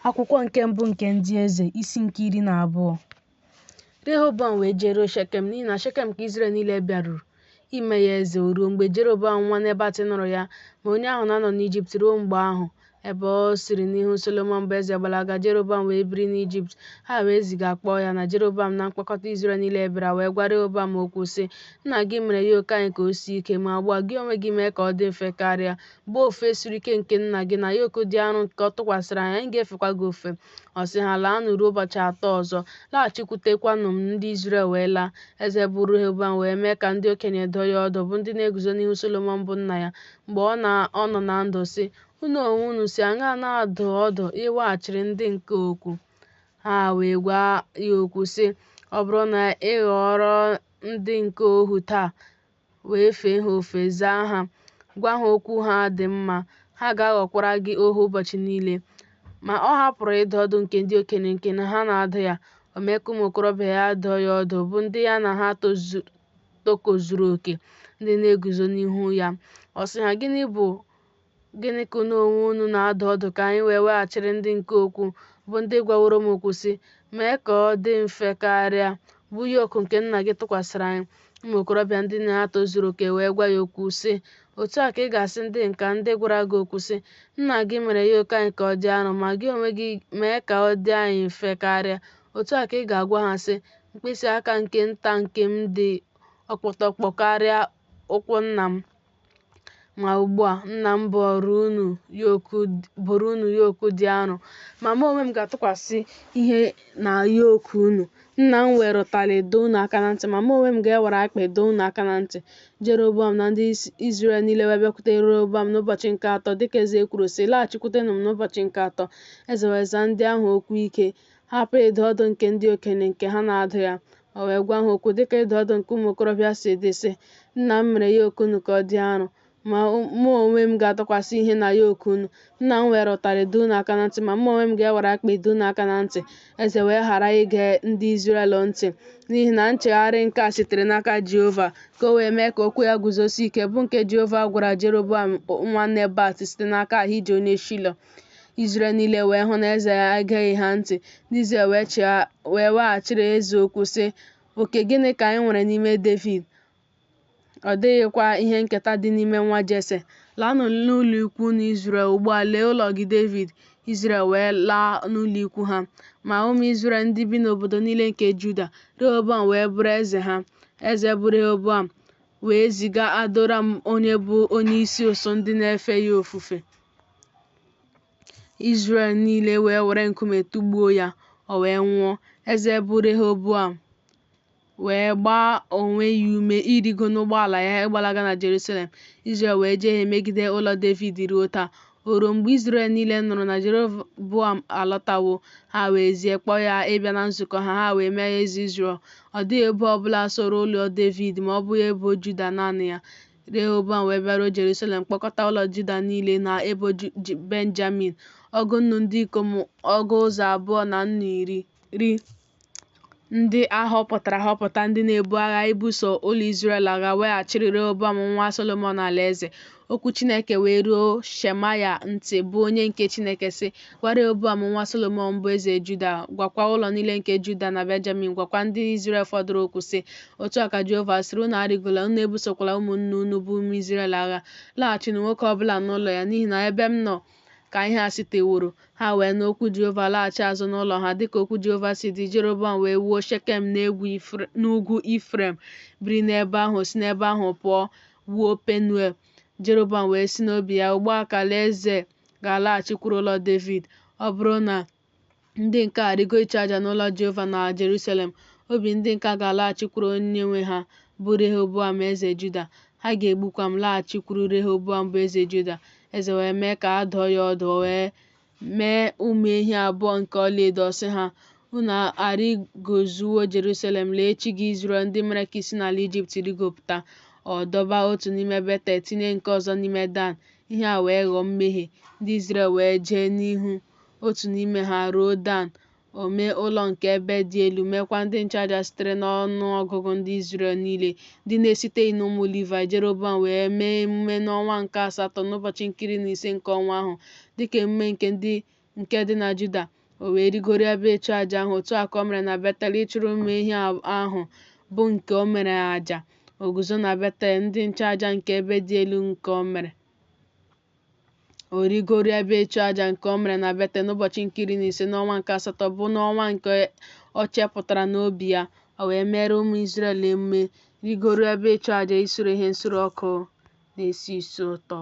Akwụkwọ nke mbụ nke Ndị Eze, isi nke 12. Rehoboam wee jeruo Shekem, n'ihi na Shekem ka Izrel niile bịaruru, ime ya eze. O ruo, mgbe Jeroboam nwa Nebat nụrụ ya, ma onye ahụ na-anọ n'Ijipt ruo mgbe ahụ, ebe o siri n'ihu Solomọn bụ eze gbalaga, Jeroboam wee biri n'Ijipt. Ha wee ziga kpọọ ya. Na Jeroboam na mkpọkọta Izrel niile bịara wee gwa Rehoboam okwu, sị, Nna gị mere yoke anyị ka o sie ike, ma ugbu a, gị onwe gị mee ka ọ dị mfe karịa, bụ ofufe siri ike nke nna gị na yoke dị arọ nke ọ tụkwasịrị anyị, anyị ga-efekwa gị ofufe. Ọ sị ha, Laanụ ruo ụbọchị 3 ọzọ, laghachikwutekwanụ m. Ndị Izrel wee laa. Eze bụ Rehoboam wee mee ka ndị okenye dụọ ya ọdụ, bụ ndị na-eguzo n'ihu Solomọn bụ nna ya, mgbe ọ nọ na ndụ, sị, Unu onwe unu si aṅaa na-adụ ọdụ iweghachiri ndị nke a okwu? Ha wee gwa ya okwu, sị, Ọ bụrụ na ị ghọọrọ ndị nke a ohu taa, wee fee ha ofufe, zaa ha, gwa ha okwu ha dị mma, ha ga-aghọkwara gị ohu ụbọchị niile. Ma ọ hapụrụ ịdụ ọdụ nke ndị okenye nke ha na-adụ ya, o mee ka ụmụ okorobịa ya dụọ ya ọdụ, bụ ndị ya na ha tokozuru oke, ndị na-eguzo n'ihu ya. Ọ sị ha, Gịnị bụ Gịnị ka unu onwe unu na-adụ ọdụ ka anyị wee weghachiri ndị nke okwu, bụ ndị gwaworo m okwu, sị, Mee ka ọ dị mfe karịa, bụ yoke nke nna gị tụkwasịrị anyị? Ụmụ okorobịa ndị na ha tozuru oke wee gwa ya okwu, sị, Otu a ka ị ga-asị ndị nke a ndị gwara gị okwu, sị, Nna gị mere yoke anyị ka ọ dị arọ, ma gị onwe gị mee ka ọ dị anyị mfe karịa. Otu a ka ị ga-agwa ha, sị, Mkpịsị aka nke nta nke m dị ọkpụtọkpụ karịa ụkwụ nna m. Ma ugbu a, nna m boro unu yoku dị arọ, ma mụ onwe m ga-atụkwasị ihe na yoku unu. Nna m were ụtalị dọọ unu aka na ntị, ma mụ onwe m ga-ewere akpị dọọ unu aka na ntị. Jeroboam na ndị Izrel niile wee bịakwute Rehoboam n'ụbọchị nke atọ, dịka eze kwuru, sị, Laghachikwutenụ m n'ụbọchị nke atọ. Eze wee zaa ndị ahụ okwu ike, hapụ ịdụ ọdụ nke ndị okenye nke ha na-adụ ya. O wee gwa ha okwu dịka ịdụ ọdụ nke ụmụ okorobịa si dị, sị, Nna m mere yoke unu ka ọ dị arọ, ma mụ onwe m ga-atụkwasị ihe na yoke unu. Nna m were ụtarị dọọ unu aka na ntị, ma mụ onwe m ga-ewere akpị dọọ unu aka na ntị. Eze wee ghara ige ndị Izrel ntị, n'ihi na nchegharị nke a sitere n'aka Jehova, ka o wee mee ka okwu ya guzosie ike, bụ nke Jehova gwara Jeroboam nwa Nebat site n'aka Ahija onye Shilo. Izrel niile wee hụ na eze egeghị ha ntị. Ndị Izrel wee weghachiri eze okwu, sị, Oke gịnị ka anyị nwere n'ime Devid? Ọ dịghịkwa ihe nketa dị n'ime nwa Jese. Laanụ n'ụlọikwuu unu Izrel, ugbu a lee ụlọ gị Devid. Izrel wee laa n'ụlọikwuu ha. Ma ụmụ Izrel ndị bi n'obodo niile nke Juda, Rehoboam wee bụrụ eze ha. Eze bụ Rehoboam wee ziga Adoram onye bụ onyeisi ụsụụ ndị na-efe ya ofufe. Izrel niile wee were nkume tụgbuo ya, o wee nwụọ. Eze bụ Rehoboam wee gbaa onwe ya ume ịrịgo n'ụgbọala ya ịgbalaga na Jerusalem. Izrel wee jehie megide ụlọ Devid ruo taa. O ruo mgbe Izrel niile nụrụ na Jeroboam alọtawo, ha wee zie kpọọ ya ịbịa na nzukọ ha, ha wee mee ya eze Izrel. Ọ dịghị ebo ọ bụla soro ụlọ Devid ma ọ bụghị ebo Juda naanị ya. Rehoboam wee bịaruo Jerusalem, kpọkọta ụlọ Juda niile na ebo Benjamin, ọgụ nnu ndị ikom ọgụ ụzọ abụọ na nnu iri, ndị a họpụtara ahọpụta, ndị na-ebu agha ibuso ụlọ Izrel agha, weghachiri Rehoboam nwa Solomọn alaeze. Okwu Chineke wee ruo Shemaya ntị, bụ onye nke Chineke, sị, Gwa Rehoboam nwa Solomọn bụ eze Juda, gwakwa ụlọ niile nke Juda na Benjamin, gwakwa ndị Izrel fọdụrụ okwu, sị, Otu a ka Jehova sịrị, Unu arịgola, unu ebusokwala ụmụnne unu bụ ụmụ Izrel agha. Laghachinụ nwoke ọ bụla n'ụlọ ya, n'ihi na ebe m nọ ka ihe a siteworo. Ha wee nụ okwu Jehova, laghachi azụ n'ụlọ ha, dịka okwu Jehova si dị. Jeroboam wee wuo Shekem n'ugwu Ifrem, biri n'ebe ahụ, si n'ebe ahụ pụọ wuo Penuel. Jeroboam wee sị n'obi ya, Ugbu a ka alaeze ga-alaghachikwuru ụlọ Devid. Ọ bụrụ na ndị nke a arịgo ịchụ aja n'ụlọ Jehova na Jerusalem, obi ndị nke a ga-alaghachikwuru onyenwe ha, bụ Rehoboam eze Juda. Ha ga-egbukwa m, laghachikwuru Rehoboam bụ eze Juda. Eze wee mee ka a dụọ ya ọdụ, o wee mee ụmụ ehi abụọ nke ọlaedo, ọ sị ha, Unu arịgozuwo Jerusalem, lee chi gị Izrel ndị mere ka i si n'ala Ijipt rigopụta. Ọ dọba otu n'ime Betel, tinye nke ọzọ n'ime Dan. Ihe a wee ghọọ mmehie. Ndị Izrel wee jee n'ihu otu n'ime ha ruo Dan. O mee ụlọ nke ebe dị elu, meekwa ndị nchụaja sitere n'ọnụ ọgụgụ ndị Izrel niile, ndị na-esiteghị n'ụmụ Livaị. Jeroboam wee mee emume n'ọnwa nke asatọ, n'ụbọchị nke 15 nke ọnwa ahụ, dịka emume nke ndị nke dị na Juda. O wee rigoruo ebe ịchụaja ahụ, otu a ka o mere na Betel, ịchụrụ ụmụ ehi ahụ bụ nke o mere aja. O guzo na Betel, ndị nchụaja nke ebe dị elu nke o mere. O rigoruo ebe ịchụaja nke o mere na Betel n'ụbọchị nke 15 n'ọnwa nke asatọ, bụ n'ọnwa nke o chepụtara n'obi ya. O wee meere ụmụ Izrel emume, rigoruo ebe ịchụaja isure ihe nsure ọkụ na-esi isi ụtọ.